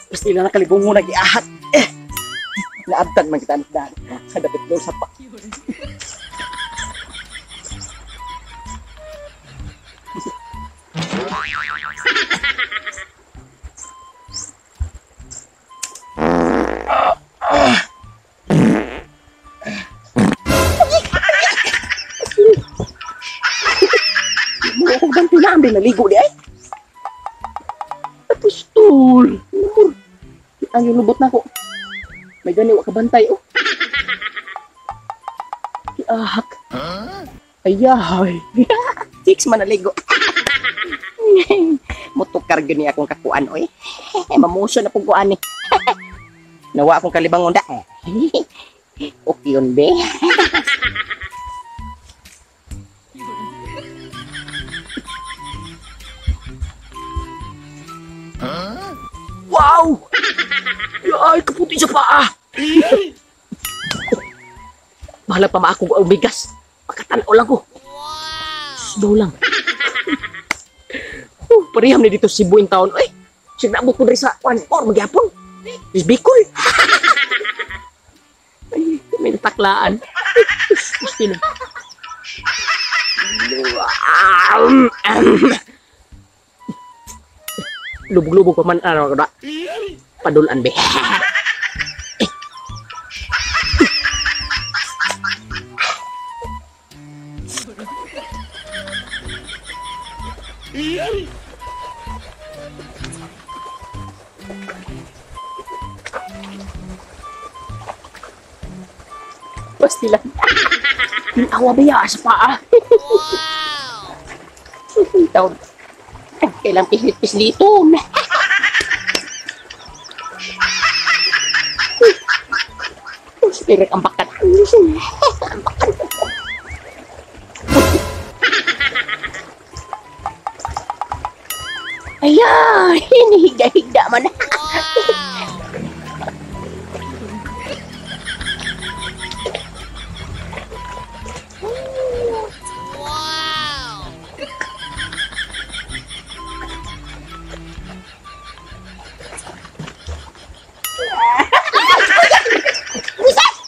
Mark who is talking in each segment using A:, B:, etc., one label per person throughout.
A: Pastila na kalibungo nag-iahat. Eh, naabtan man kita daan. Sa dapit lo sa pa. Mo ko bang pinambi naligo di ay. Apostol. Ang yung lubot na ko. May gani wa kabantay oh. Ahak. Ayahay. Six man naligo. Mutukar gyud ni akong kakuan oy. Mamuso na pug kuan ni. Nawa akong kalibangon da. Okay yun be. Wow! Ay, kaputi sa paa! Bahala pa maakong ang bigas. Makatanaw lang ko. Wow! Slow lang. Oh, pareham ni dito Cebu in town. Ay, signabot ko diri sa 1-4 magyapon. Is Bicol. Ay, may nataklaan. Gusto na. Lubog-lubog pa man ano da. Padulan be. Pasti lang. Awa ba ya sa paa? Wow! Taon. Kailang pislit-pisliton. Spirit ang bakan. Ang bakan. Ayan, hinihigda-higda man. Wow.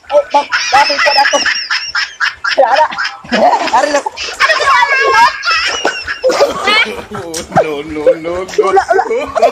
A: Oh, bakit po na ito? Wala. Ari na ko.
B: No, no, no, no.
A: Wala, wala.